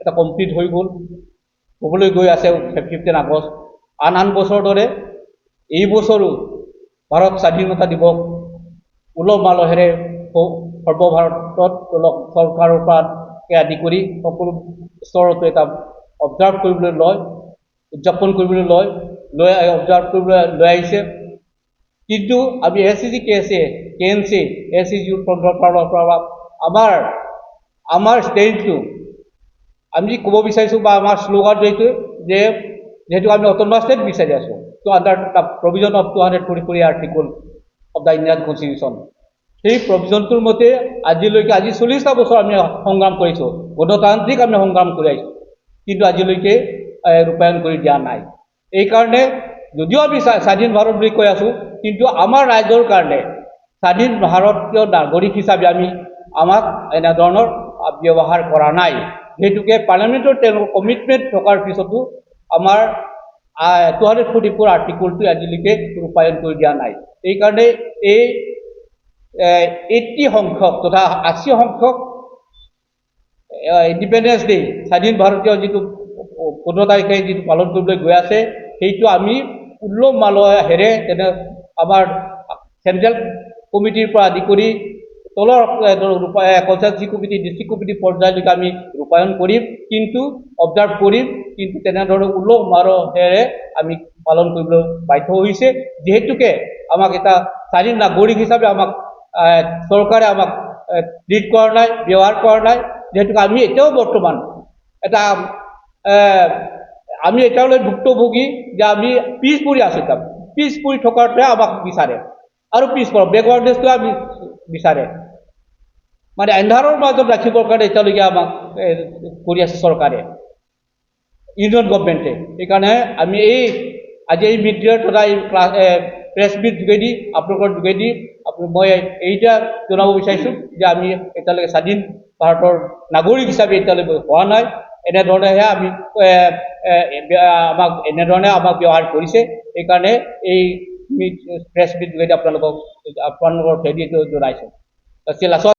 এটা কমপ্লিট হৈ গ'ল, হ'বলৈ গৈ আছে 15 আগষ্ট। আন আন বছৰৰ দৰে এই বছৰো ভাৰত স্বাধীনতা দিৱস উলহ মালহেৰে সৰ্বভাৰতত অলপ চৰকাৰৰ পৰাকে আদি কৰি সকলো স্তৰতো এটা অবজাৰ্ভ কৰিবলৈ লয়, উদযাপন কৰিবলৈ লয় লৈ অবজাৰ্ভ কৰিবলৈ লৈ আহিছে। কিন্তু আমি এছ জি কে এছ এ, কে এন চি, এছ ই জি ফ্ৰণ্টৰ ফালৰ পৰা আমাৰ ষ্টেণ্ডটো আমি ক'ব বিচাৰিছোঁ বা আমাৰ শ্লোগানটো এইটোৱে যে যিহেতু আমি অট'নমাছ ষ্টেট বিচাৰি আছোঁ, to under the provision of 244 article of the Indian Constitution, সেই প্ৰভিজনটোৰ মতে আজিলৈকে আজি 40টা বছৰ আমি সংগ্ৰাম কৰিছোঁ, গণতান্ত্ৰিক আমি সংগ্ৰাম কৰি আহিছোঁ, কিন্তু আজিলৈকে ৰূপায়ণ কৰি দিয়া নাই। এইকাৰণে যদিও আমি স্বাধীন ভাৰত বুলি কৈ আছোঁ, কিন্তু আমাৰ ৰাইজৰ কাৰণে স্বাধীন ভাৰতীয় নাগৰিক হিচাপে আমি আমাক এনেধৰণৰ ব্যৱহাৰ কৰা নাই। যিহেতুকে পাৰ্লিয়ামেণ্টৰ তেওঁলোকৰ কমিটমেণ্ট থকাৰ পিছতো আমাৰ 244 আৰ্টিকলটো আজিলৈকে ৰূপায়ণ কৰি দিয়া নাই। এইকাৰণে এই 80 সংখ্যক তথা 80 সংখ্যক ইণ্ডিপেণ্ডেন্স ডে, স্বাধীন ভাৰতীয় যিটো 15 তাৰিখে যিটো পালন কৰিবলৈ গৈ আছে, সেইটো আমি উলহ মালহেৰে তেনে আমাৰ চেণ্ট্ৰেল কমিটিৰ পৰা আদি কৰি তলৰ কনষ্টিটুৱেঞ্চি কমিটি, ডিষ্ট্ৰিক্ট কমিটি পৰ্যায়লৈকে আমি ৰূপায়ণ কৰিম, কিন্তু অবজাৰ্ভ কৰিম, কিন্তু তেনেধৰণে উলহ মালহেৰে আমি পালন কৰিবলৈ বাধ্য হৈছে। যিহেতুকে আমাক এটা স্বাধীন নাগৰিক হিচাপে আমাক চৰকাৰে আমাক ট্ৰিট কৰা নাই, ব্যৱহাৰ কৰা নাই। যিহেতুকে আমি এতিয়াও বৰ্তমান এটা আমি এতিয়ালৈ ভুক্তভোগী যে আমি পিছ পৰি আছোঁ। তাত পিছ পৰি থকাটোৱে আমাক বিচাৰে আৰু পিছ পৰা বেকৱাৰ্ডনেছটোৱে আমি বিচাৰে, মানে এন্ধাৰৰ মাজত ৰাখিবৰ কাৰণে এতিয়ালৈকে আমাক কৰি আছে চৰকাৰে, ইউনিয়ন গভমেণ্টে। সেইকাৰণে আমি এই আজি এই মিডিয়াৰ তথা এই ক্লাছ প্ৰেছ মিট যোগেদি, আপোনালোকৰ যোগেদি মই এইটা জনাব বিচাৰিছোঁ যে আমি এতিয়ালৈকে স্বাধীন ভাৰতৰ নাগৰিক হিচাপে এতিয়ালৈকে হোৱা নাই। এনেধৰণেহে আমি এ, এ, আমাক এনেধৰণে আমাক ব্যৱহাৰ কৰিছে। সেইকাৰণে এই মিট প্ৰেছ মিট যোগেদি আপোনালোকৰ থ্ৰুৱেদি এইটো জনাইছোঁ। লাষ্টত